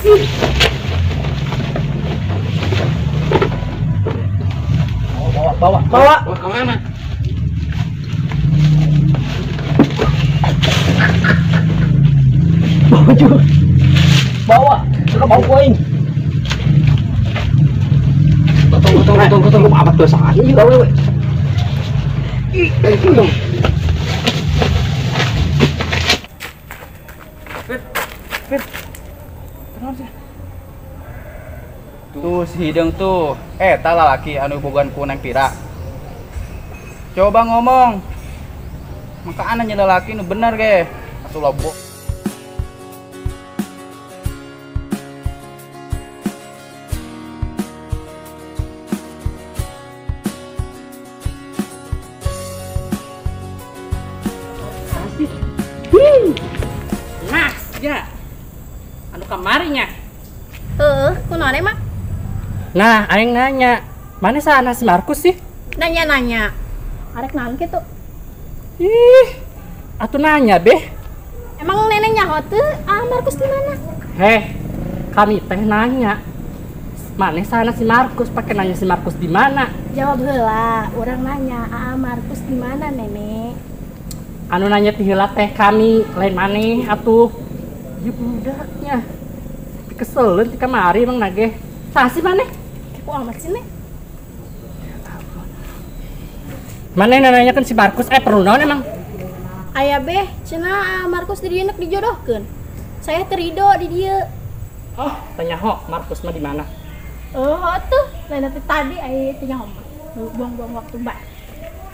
Bawa, bawa, bawa. Bawa ke mana? Bawa juga. Bawa. Suka bawa ku aing. Tunggu, tunggu, tunggu, tunggu. Amat dosa. Iya, awewe. Ih, tunggu. Fir, Fir. Kenapa sih? Tuh si hideung tuh. Eta lalaki anu bogohan ku Neng Pira. Coba ngomong. Maka nanya lalaki nu bener ge. Atuh lobo. Nah, ya. Anu kamarinya. Heeh, kunaon emang? Nah, aing nanya, mana sana si Markus sih? Nanya-nanya. Arek naon kitu? Ih, atuh nanya beh. Emang nenek nyaho teu? Ah, Markus di mana? Heh, kami teh nanya. Mana sana si Markus? Pakai nanya si Markus di mana? Jawab heula, urang nanya, "Ah, Markus di mana, Nenek?" Anu nanya ti heula teh kami, lain maneh atuh. Ieu budaknya. Tapi keseleun ti kamari emang nage. Saha sih maneh? Kepo amat sih, Nek. Maneh nanya kan si Markus, perlu naon emang? Aya beh, cenah Markus di dieu nek dijodohkeun. Saya terido di dieu. Oh, tanya ho, Markus mah di mana? Oh, tuh, lain teh tadi aya teh nyaho mah. Buang-buang waktu mbak.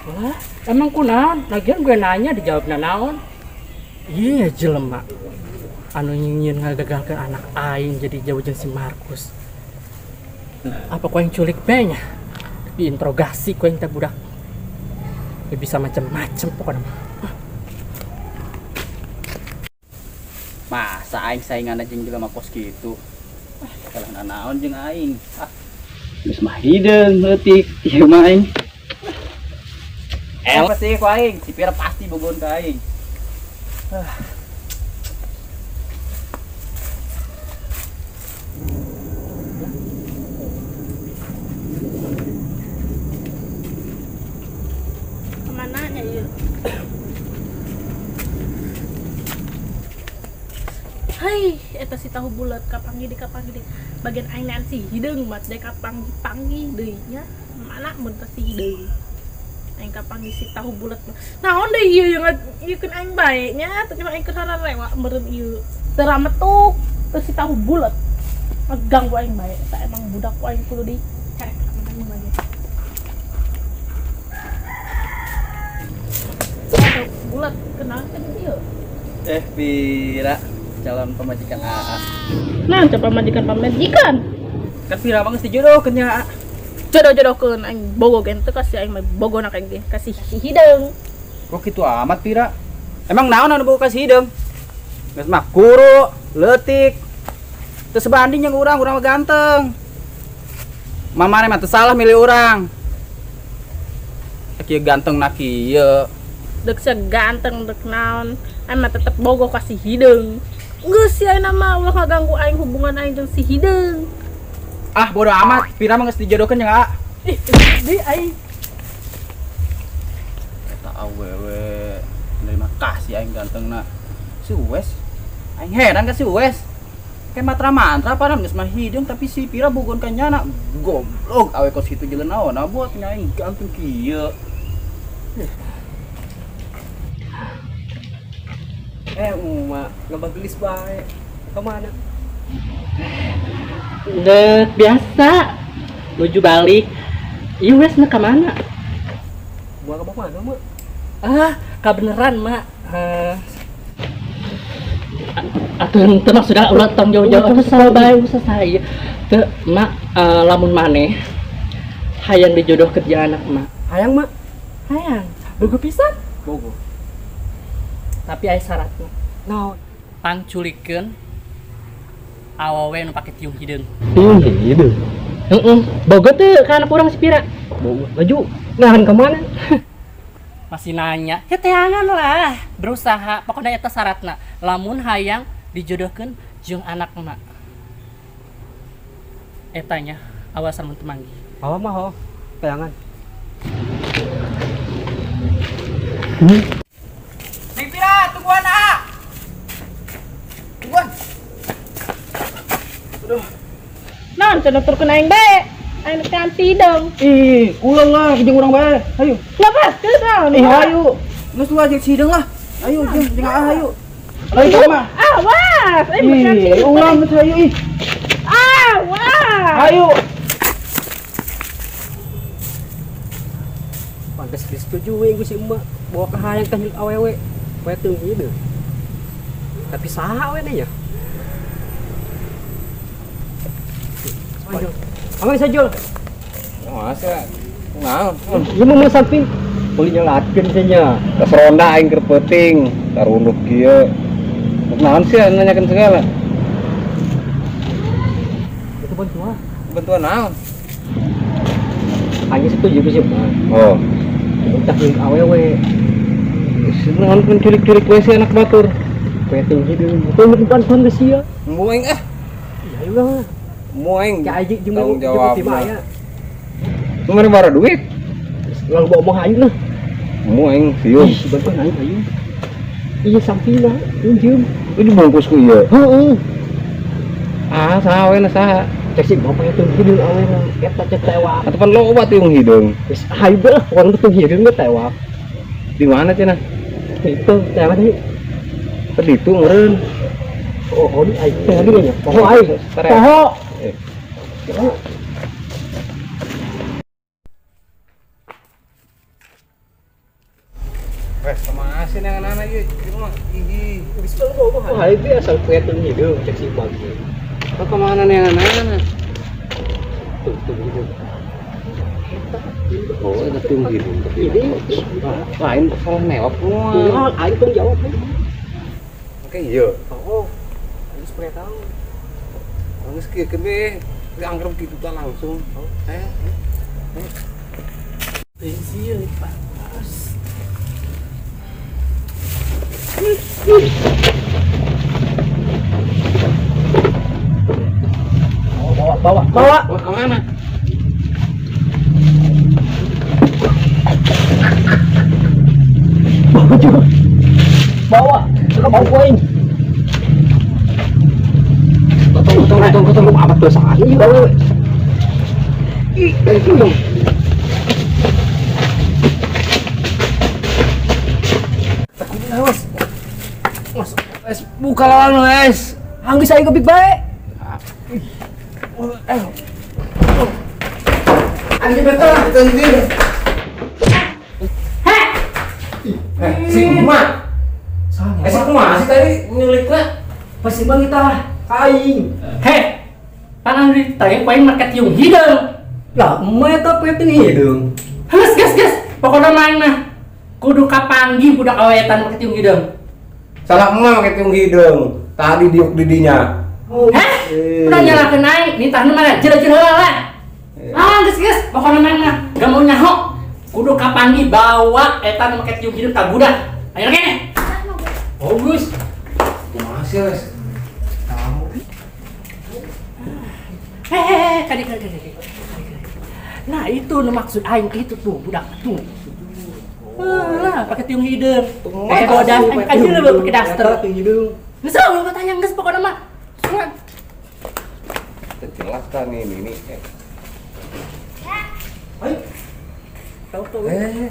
Wah, emang kunaon? Lagian gue nanya dijawab naon? Iya jelema. Anu nyieun ngagagalkeun anak aing jadi jauh jeung si Markus. Apa kau yang culik be nya? Diinterogasi kau yang teh budak. Ya bisa macem-macem pokoknya mah. Masa aing saingan jeung jelema kos kitu. Ah, kalah naon jeung aing. Ah. Geus mah hideung leutik ieu mah aing. Pasti ku aing, si Pira pasti bogohan ka aing. Ah. Kemana nya ieu? Hai, eta si tahu bulat kapanggih di kapanggih di bagian aing nean si hideung mat dek kapanggih-panggih deui nya. Mana mun teh si hideung. Aing kapanggih si tahu bulat mah. Naon deui ieu yang ieukeun aing bae nya, teu cuma aing keur rewa meureun ieu. Teu rametuk teu si tahu bulat. Ngeganggu aing bae eta emang budak ku aing kudu dicarek emang lagi. Tahu bulat kenal teh ieu. Pira calon pemajikan AA. Nah, calon pemajikan pemajikan. Kan Pira mah geus dijodohkeun nya AA. Jodoh-jodohkeun aing bogo gen teu kasih aing mah bogo na kayak ge, kasih si hideung. Kok kitu amat Pira? Emang naon anu bogo kasih hideung? Geus mah kuru, leutik. Teu sebanding jeung urang, urang mah ganteng. Mamane mah teu salah milih urang. Kieu ganteng na kieu. Deuk seganteng deuk naon, aing mah tetep bogo kasih hideung. Geus si aing mah ulah ngaganggu aing hubungan aing jeung si hideung. Ah, bodo amat. Pira mah geus dijodohkeun jeung AA. Ih, di aing. Eta awewe nerima kasih aing gantengna. Si Uwes. Aing heran ka si Uwes. Kayak matra-mantra padahal geus mah hideung tapi si Pira bogohan ka nyana. Goblok awe kos kitu jeung naon buat nya aing ganteng kieu. Uma, ngambang gelis bae. Kemana? Dek biasa. Nuju balik. Ieu wes mah ka mana? Buang ke mana, Mak? Ah, kabeneran, Mak. Atuh henteu mah sudah ulah tong jauh-jauh atuh salah bae usah saya. Teu, Mak, lamun maneh hayang dijodohkeun jeung anak Mak. Hayang, Mak. Hayang. Bogo pisan. Bogo. Tapi aya syaratna. Naon? Pangculikeun awewe nu pake tiung hideung. Tiung hideung? Heeh. Bogo teu ka anak urang si Pira? Bogo. Maju. Nahan ka mana? Masih nanya. Ya teangan lah. Berusaha. Pokoknya eta syaratna. Lamun hayang dijodohkeun jeung anak emak. Eta nya awasan mun teu manggih. Oh mah oh. Tayangan. Neng Pira, tungguan ah. Tungguan. Naon cenah nuturkeun aing bae. Aing teh anti hidung. Ih, ulang lah jeung urang bae. Hayu. Lepas geus naon. Ih, hayu. Geus lu ajak si hideung lah. Ayo jeung jeung ah hayu. Lain mah. Awas, aing beneran Ih, hidung. ulang geus hayu ih. Awas. Hayu. Pantes disetujui ku si emak bawa ke hayang teh nyulik awewe. Poe teu hideung. Tapi saha we nya? Amang sajul. Masa naon? Ieu mah mun samping boleh nyelatkeun nya. Tas ronda aing keur peuting, tarunduk kieu. Naon sih nanyakeun segala? Itu bantuan. Bantuan naon? Aing setuju ku si emak. Oh, Tah nyulik awewe. naon penculik-culik we si anak batur. Poe teu hideung. Itu mun bantuan ke sia. Mu aing ah, Iya ayo lah. mu aing. Cak aji jeung Tanggung jawab. tim aya. Lu mana bara duit? Lalu bawa omong aing lah. Mu aing sieun. Ih, bantuan aing ayo. Iya sampingna, tunjum. Lu dibungkus ku ieu. Heeh. Ah, saha we na saha? Cek si bapak itu hideung awena eta cek tewak. Atuh pan loba tiung hideung. Geus hayu bae lah, urang teh hideung ge tewak. Di mana cenah? Itu tewak deui. Tadi itu meureun. Oh, oh, aing teh deui nya. Poho aing. Poho. Eh. Wes, sama asin yang anak-anak ieu di rumah. Ih, Geus bawa omong aing teh asal poe teu hideung cek si bang. Kok kemana nih yang anak-anak? Tuh, tuh hideung. Oh, itu tiung hideung tapi. Ini Lain salah newap semua. kumaha aing tong jawab. Oke, iya. Oh, aing sepuluh tahun. Geus kieu keun we. Diangkrem kitu tah langsung. Eh, Sieun, Pak. Bawa, bawa, bawa. wah kemana? Bawa, ke bau aing. Tunggu, tunggu, tunggu, tunggu, amat dosa aing bawa. Ih, itu. Wes, buka lawang wes. Anggeus aing kepik bae. Anjing betul. Eh, si emak. Eh, si kumaha sih tadi nyulikna? Pasti bang kita aing. Heh. Panang di teh poe make tiung hideung. Lah, emak eta poe teu hideung. Geus geus geus. Pokona mah aing mah kudu kapanggih budak awetan make tiung hideung. Salah emak make tiung hideung. Tadi diuk didinya. Heh? Udah nyalakeun aing, nitahna mana jero-jero heula lah. Ah, geus geus, pokona mah aing mah gak mau nyaho. Kudu kapanggih bawa eta nu make tiung hideung ka budak. Ayo kene. Bagus. Kumaha sih, Wes? Hehehe, kadi kadi kadi. Nah, itu nu maksud aing itu tuh budak tuh. Lah, pakai tiung hideung. Pakai bodas, aja lu pakai daster. Tiung hideung. Geus lah, lu tanya geus pokona mah. Jelas kan ini ini. Ayo. Tahu tahu. Eh,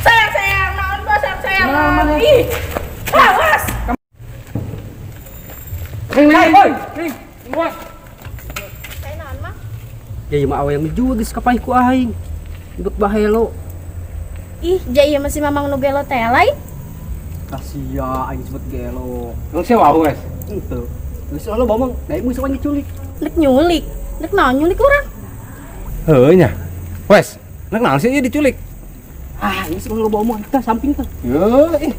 Sayang sayang naon gua sayang sayang. Ih. Awas. Neng, neng, neng. Tungguan. Saya naon mah? Ya ieu mah awe yang juga geus kapay ku aing. Induk bahelo. Ih, ja ieu masih mamang nu gelo teh lain. Kasia aing sebut gelo. Emang siapa aku, Wes? Henteu. Geus lo bomong, da ieu sok nyulik. Nek nyulik. Nek naon nyulik urang? Heuh nya. Wes, nek naon sih ieu diculik? Ah, ini sih lo bawa omong kita samping tuh. Yo, ih.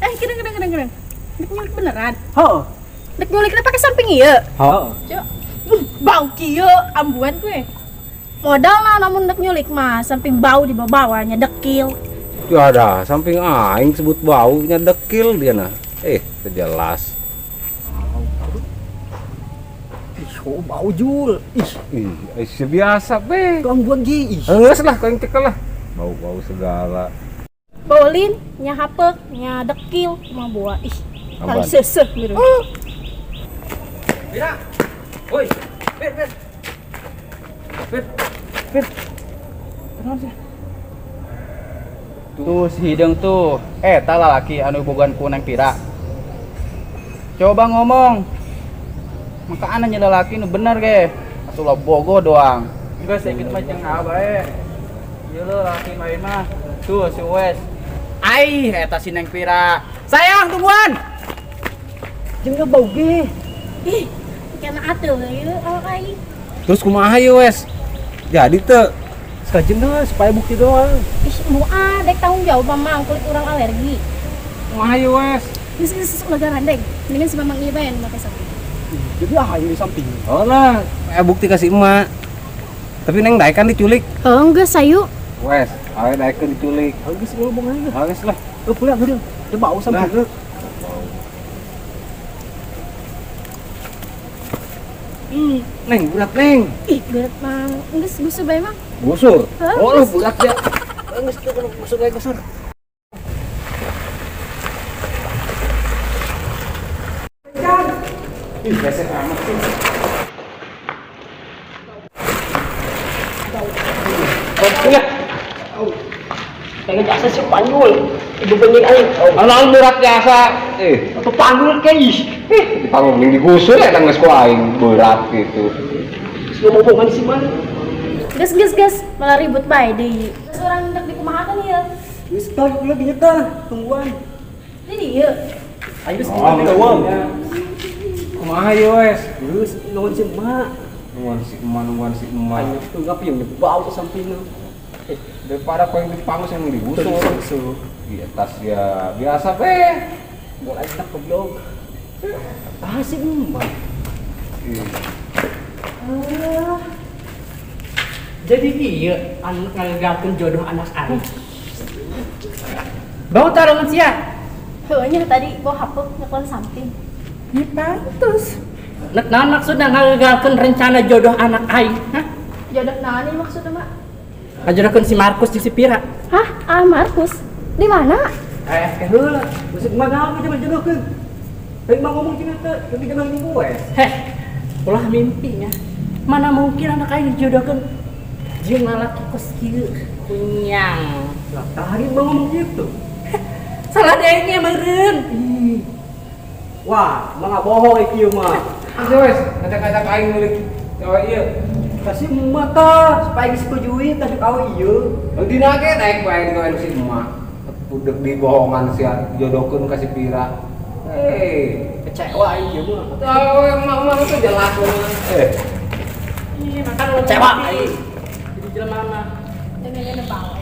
Eh, kira kira kira kira. Nek nyulik beneran. Heeh. Nek nyulikna pakai samping ieu. Heeh. Cuk. Bau kieu ambuan gue. Modal lah namun nek nyulik mah samping bau di bawahnya dekil. Ya ada, samping aing sebut bau nya dekil dia nah. Teu jelas. Ih, oh, bau Jul. Ih, Ih, ih, biasa be. tukang buang gi. Ih. Geus lah, kau yang cekel lah. Bau-bau segala. Bau lin, nya hapeuk, nya dekil, kumaha boa. Ih, Apaan? kali seuseuh miru. Pira. Woi, Pir, Pir. Pir, Pir. Kenapa sih? Tuh si hideung tuh, eta lalaki anu bogohan ku Neng Pira. Coba ngomong. Maka aneh lalaki nu bener ge. Atuh lah bogoh doang. Geus sakitu mah jeung bae. Ieu leuh lalaki lain mah. Tuh si Uwes. Ai, eta si Neng Pira. Sayang, tungguan. Jeung bau ge. Ih, kena atuh ieu awak aing. Terus kumaha ieu wes? Jadi teu Sekajen dah supaya bukti doang. Ih, moal dek tanggung jawab mamang kulit urang alergi. Kumaha ieu wes? Geus geus ulah garandeng. Mendingan si mamang ieu bae nu make samping. Jadi ah ini samping. Oh lah, bukti kasih emak. Tapi Neng daek kan diculik. Heuh, geus sayu. Wes, awe daekeun diculik. Geus ngomong aja. Geus lah. Oh, pulang udah. Dia bau samping. Nah. Neng, berat Neng. Ih, berat mang. Geus gusur bae mang. Gusur. Hah? Oh, lu berat ya. Geus gusur bae gusur. Ih, gesek amat sih. Iya. Pengen jasa si panggul. Ibu bening aing. Alang berat jasa. Atau panggul ke ih. Dipanggul mending digusur ya geus ku aing berat gitu. Geus ngomong si mana? Geus geus geus, malah ribut bae deui. Geus urang hendak dikumahakeun ieu. Geus tah lagi nyeta, tungguan. Di dieu. Ayo geus gimana doang. Kumaha ieu wes? Geus nongon si emak. Nungguan si emak, nungguan si emak. Ayo tuh ngapa yang bau sampingnya. Daripada kau yang dipangus yang digusur. Gusur. Di atas ya biasa be. Mulai tak goblok. Ah si emak. Ih, Jadi iya, anu ngagagalkeun jodoh anak aing. Bau tarongan sia. Heuh nya tadi bau hapeuk nyekel samping. Ya pantes. Nek naon maksudna ngagagalkeun rencana jodoh anak aing? Hah? Jodoh naon ieu maksudna, Mak? Ngajodohkeun si Markus jeung si Pira. Hah? Ah, Markus. Di mana? Eh, heula. Maksud emak gawe jangan jodohkeun. Tapi emak ngomong jeung teh, tapi jangan nunggu wes. Heh, ulah mimpinya. Mana mungkin anak aing dijodohkeun jeung lalaki kos kieu kunyang. Lah tadi emak ngomong gitu. Salah denge meureun. Ih. Wah, emak nggak bohong ieu mah. Asa wes, ngajak-ngajak aing milik cewek ieu. Kasih emak tah supaya disetujui tah awe ieu. Dina ge daek bae digawean si emak. Udah dibohongan si jodohkeun ka si Pira. Kecewa aing ieu mah. Tahu emak-emak itu jelas mah. Ih, makan ulah Kecewa mimpi. aing. Jadi jelema mah. Dengan bau.